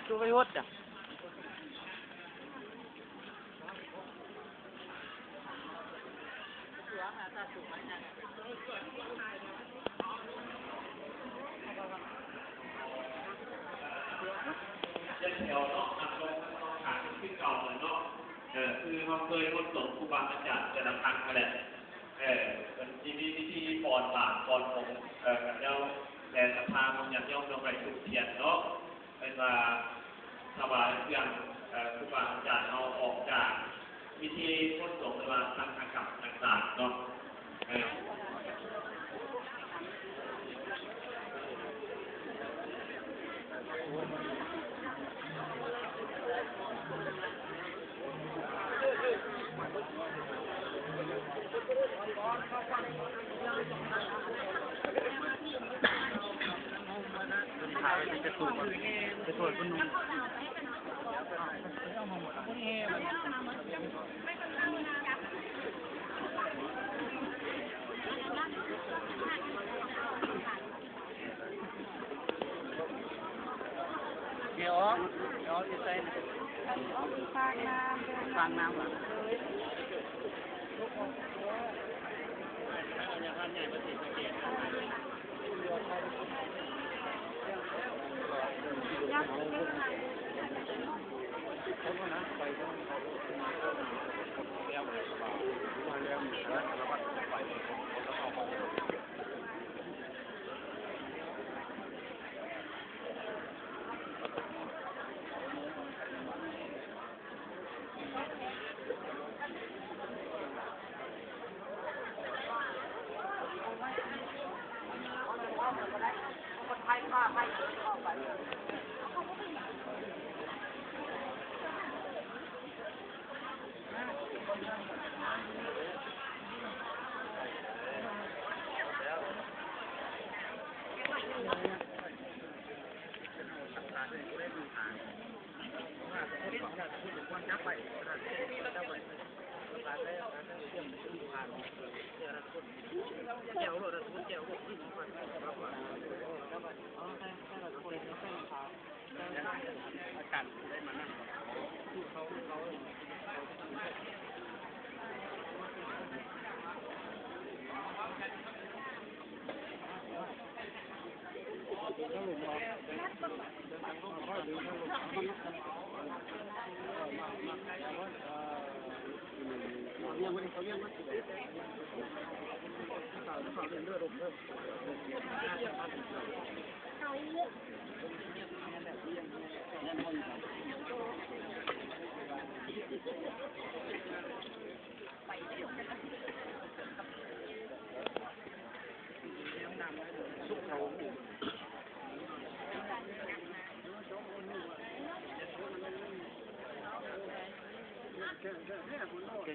ຄືໄປຫົດນະ. ແຖວເນາະ ນັກລົງຕ້ອງການຄືເກົ່າແຫຼະເນາະ. ເອີ ຄືເຮົາເຄີຍຫົດສົງຄູບາອາຈານແຕ່ລະຄັ້ງຫັ້ນແຫຼະ. ເອີ ເພິ່ນຊິມີພິທີປ່ອນບາດປ່ອນຜົງ ເອີ ກັນແລ້ວ ແຕ່ສັດທາຂອງຍາດໂຍມຕ້ອງໄປທູບທຽນເນາະ. ເອີ້ນວ່າຖວາຍເຄື່ອງ ເອີ ຄູບາອາຈານເຮົາອອກຈາກພິທີມົນສົງ ຫຼືວ່າສັງຄະກັມຕ່າງໆເນາະ. ເອີ ເດວອອກ ເດວອອກຢູ່ໃສນະ? ປາກນ້ຳ ປາກນ້ຳຫວາ? ໂດຍ.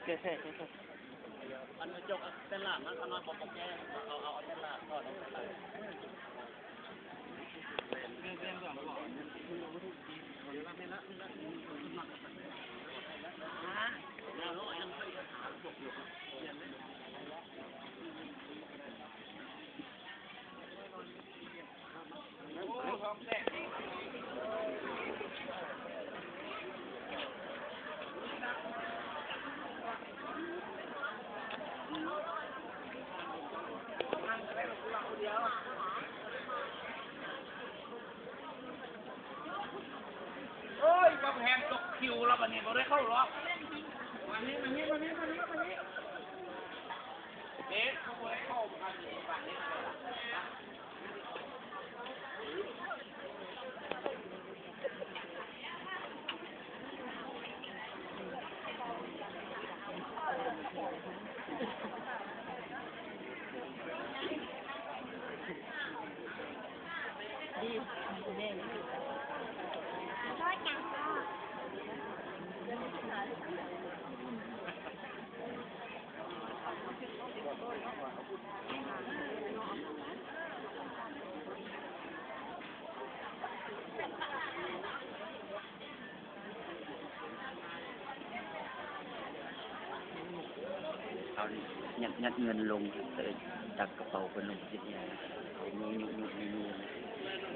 ແກ້ ແກ້ ແກ້ ແກ້. ອັນເຈົ້າແຕ່ລະມັນ ເຂົານ້ອຍບໍ່ ບໍ່ແກ້ ເຂົາເອົາແຕ່ລະ ເຂົາເອົາແຕ່ລະ. ໂອ້ຍ ກຳແພງຕົກຄິວແລ້ວ ບັດນີ້ບໍ່ໄດ້ເຂົ້າລອບ. ມານີ້ ມານີ້ ມານີ້ ມານີ້ ມານີ້. ເດ ເຂົາບໍ່ໄດ້ເຂົ້າ ບາດນີ້ ບາດນີ້. ເອົານີ້ ຍັດ ຍັດເງິນລົງ ເອີ ຈັບກະເປົາເພິ່ນລົງ ເຮັດຫຍັງ ເອົາໂຍ ໂຍ ໂຍ ໂຍ.